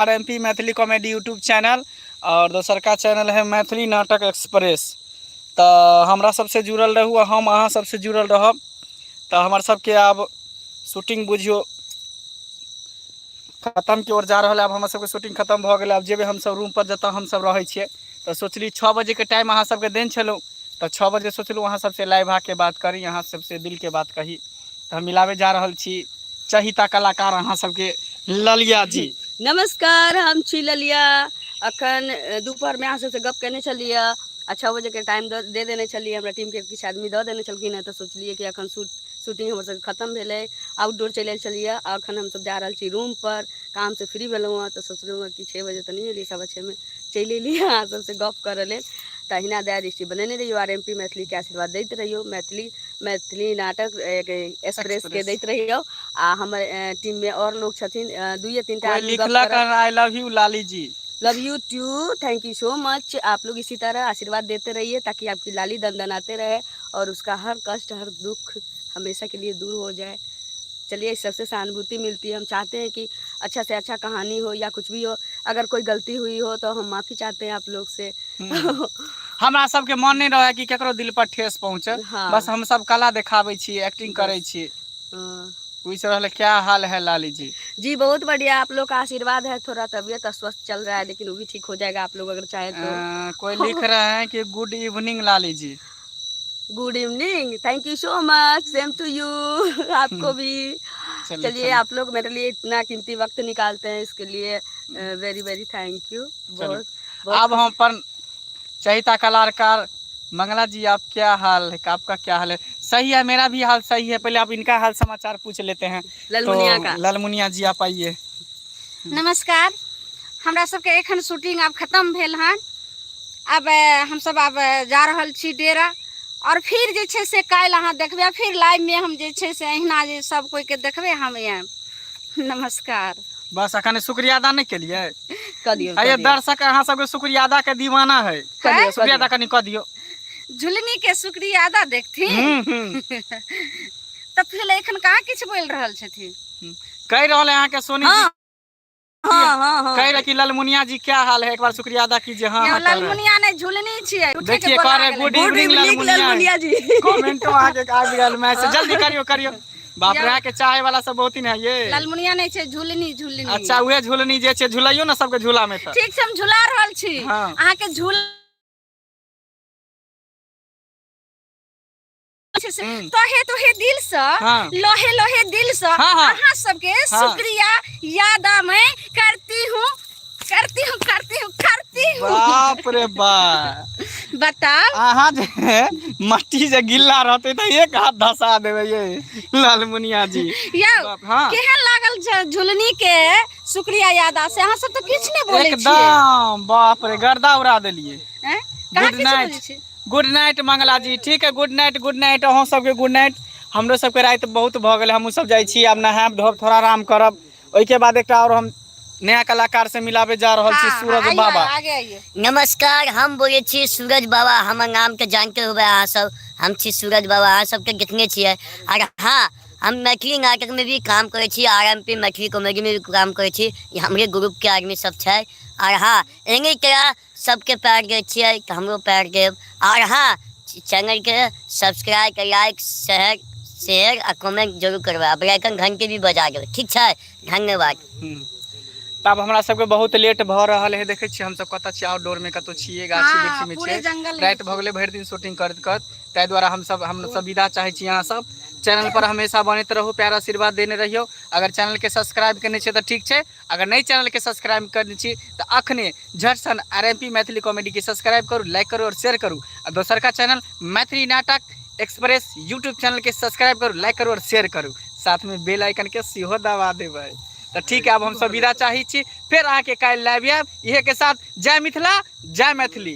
R M P Maithili comedy YouTube channel आओर दोसरका channel है मैथिली नाटक एक्सप्रेस। तऽ हमरा सबसँ जुड़ल रहू आ हम अहाँ सबसँ जुड़ल रहब। तऽ हमर सबके आब शूटिंग बुझियौ खतम के ओर जा रहल है। आब हमर सबके शूटिंग खतम भऽ गेलै, आब जेबै हमसब रूम पर जतऽ हमसब रहै छियै। तऽ सोचली 6 बजेके टाइम अहाँ सबके देने छलहुँ, तऽ 6 बजे सोचलहुँ अहाँ सबसँ लाइव आके बात करी, अहाँ सबसँ दिलके बात कही। तऽ हम मिलाबै जा रहल छी चहिता कलाकार अहाँ सबके ललिया जी। नमस्कार, हम छी ललिया। अखन दुपहरमे अहाँ सबसँ गप केने छलियै आ 6 बजेके टाइम दे देने छलियै, हमरा टीमके किछु आदमी दऽ देने छलखिन हेँ। तऽ सोचलियै कि अखन शूटिंग हमर सबके खतम भेलै, आउटडोर चलि आयल छलियै आ अखन हमसब जा रहल छी रूम पर। कामसँ फ्री भेलहुँ हँ तऽ सोचलहुँ हँ कि 6 बजे तऽ नहि एलियै, 6:15मे चलि एलियै अहाँ सबसँ गप करऽ लेल। तऽ अहिना दया दृष्टि बनेने रहियौ, आर एम पी मैथिलीके आशीर्वाद दैत रहियौ, मैथिली मैथिली नाटक एक्सप्रेस के दैत रहियौ। आ हमर टीम में और लोग छथिन, दुइये तीन टा कोई आदमी गप लिखलक करत। I love you Lali ji. Love you too, thank you so much. आप लोग इसी तरह आशीर्वाद देते रहिए ताकि आपकी लाली दनदनाते रहे और उसका हर कष्ट हर दुख हमेशा के लिए दूर हो जाए। चलिए, इस सबसे सहानुभूति मिलती है। हम चाहते हैं कि अच्छा से अच्छा कहानी हो या कुछ भी हो, अगर कोई गलती हुई हो तो हम माफ़ी चाहते हैं आप लोग से। हमरा सबके मन नहीं रहे कि केकरो दिल पर ठेस पहुंचे। बस हम सब कला देखाबै छी, एक्टिंग करै छी। पूछ रहल है, क्या हाल है लाली जी? जी बहुत बढ़िया, आप लोग का आशीर्वाद है। थोड़ा तबीयत अस्वस्थ चल रहा है लेकिन वो भी ठीक हो जाएगा आप लोग अगर चाहे तो। कोई लिख रहे हैं कि good evening Lali ji. Good evening, thank you so much, same to you, आपको भी। चलिए, चलिए, आप लोग मेरे लिए इतना कीमती वक्त निकालते हैं, इसके लिए वेरी वेरी thank you. चलो। बहुत बहुत। अब हम अपन चहिता कलाकार मंगला जी, आप क्या हाल है, आपका क्या हाल है? सही है, मेरा भी हाल सही है। पहले आप इनका हाल समाचार पूछ लेते हैं। ललमुनिया तो का। ललमुनिया जी आप आइए। नमस्कार, हमरा सबके एखन शूटिंग आब खत्म भेल हन। आब हमसब आब जा रहल छी डेरा और फिर जे छै से काल्हि अहाँ देखबै आ फिर लाइव में हम जे छै से अहिना जे सब कोई के देखबै हम आयब। नमस्कार। बस अखन शुक्रिया अदा नहीं केलिए। कऽ दियौ, अये कऽ दियौ। दर्शक अहाँ सबके शुक्रिया अदा के दीवाना है। कऽ दियौ, कऽ शुक्रिया अदा दियौ। कनी कऽ दियौ। झुलनी के शुक्रिया अदा देखथिन। तऽ फिर एखन कहाँ किछु बोलि रहल छथिन। कहि रहल है अहाँके सोनी जी। हाँ, हाँ, हाँ। कह रहे कि ललमुनिया जी क्या हाल है, एक बार शुक्रिया अदा कीजिए। हाँ, यौ, हाँ, कह रहे हैं। ललमुनिया नहीं, झुलनी छियै। उठे के देखिए, बोला कह रहे गेलै। Good good evening evening Lalmuniya. Lalmuniya ji. कमेंटो अहाँके आबि गेल मैसेज, जल्दी करियो करियो। बाप रे, यौ। अहाँके चाहे वाला सब बहुत ही ने ये। ललमुनिया नहीं छै, झुलनी, झुलनी। अच्छा, उहे झुलनी जे छै, झुलैयो ने सबके झूला में तऽ। ठीक छै, हम झुला रहल छी। अहाँके झूल छै से तोहे तोहे दिल से, लोहे लोहे दिल से अहाँ सबके शुक्रिया यादा मैं करती हूँ, करती हूँ, करती हूँ, करती हूँ। बाप रे बाप। बताओ। अहाँ जे मट्टी जे गिल्ला रहते तऽ एक हाथ धसा देबै ये लालमुनिया जी। यौ, बाप, हाँ। केहन लागल झुलनी के शुक्रिया यादा से? अहाँ सब तऽ किछु नहि बोलै छियै। एकदम, बाप रे, गर्दा उड़ा देलियै। हैं? कहाँ गुड किछु नाइट। बोलै छियै? गुड नाइट मंगला जी। ठीक है, गुड नाइट, गुड नाइट अहूँ सबके गुड नाइट। हमरो सबके राति बहुत भऽ गेलै, हमहूँ सब जाइ छी आब नहायब धोब, थोड़ा आराम करब। ओहिके बाद एकटा और हम नया कलाकार से मिलाबे जा रहल छी, सूरज आइए, बाबा। आगे आइए। नमस्कार, हम बोलै छी सूरज बाबा। हमर नामके जानते होबै अहाँ सब, हम छी सूरज बाबा, अहाँ सबके देखने छियै। और हाँ, हम मैथिली नाटक में भी काम करै छी, R M P Maithili comedy में भी काम करै छी। ई हमरे ग्रुप के आदमी सब छै। और हाँ, एहने तरह सबके पैर दै छियै तऽ हमरो पैर देब। और हाँ, चैनलके सब्सक्राइब, लाइक, शेयर शेयर आ कमेंट जरूर करबै आ बेल आइकन घंटी भी बजा देबै। ठीक छै, धन्यवाद। तब हमरा सबके बहुत लेट भऽ रहल है। देखै छियै हमसब कतऽ छियै, आउटडोर में कतौ छियै, गाछी वृक्षी में पूरे छियै। जंगल में राति भऽ गेलै भरि दिन शूटिंग करैत करैत, ताहि दुआरे हमसब विदा चाहै छी। अहाँ सब चैनल पर हमेशा बनैत रहू, प्यार आशीर्वाद देने रहियौ। अगर चैनल के सब्सक्राइब केने छियै तऽ ठीक छै, अगर नहि चैनल के सब्सक्राइब करने छी तऽ अखने झटसन R M P Maithili comedy के सब्सक्राइब करू, लाइक करू और शेयर करू। आ दोसरका चैनल मैथिली नाटक एक्सप्रेस यूट्यूब चैनल के सब्सक्राइब करू, लाइक करू और शेयर करू, साथ में बेल आइकन के सेहो दबा देबै। तऽ ठीक है, आब हमसब विदा चाहै छी, फेर अहाँके काल्हि लाइव आयब इहे के साथ। जय मिथिला, जय मैथिली।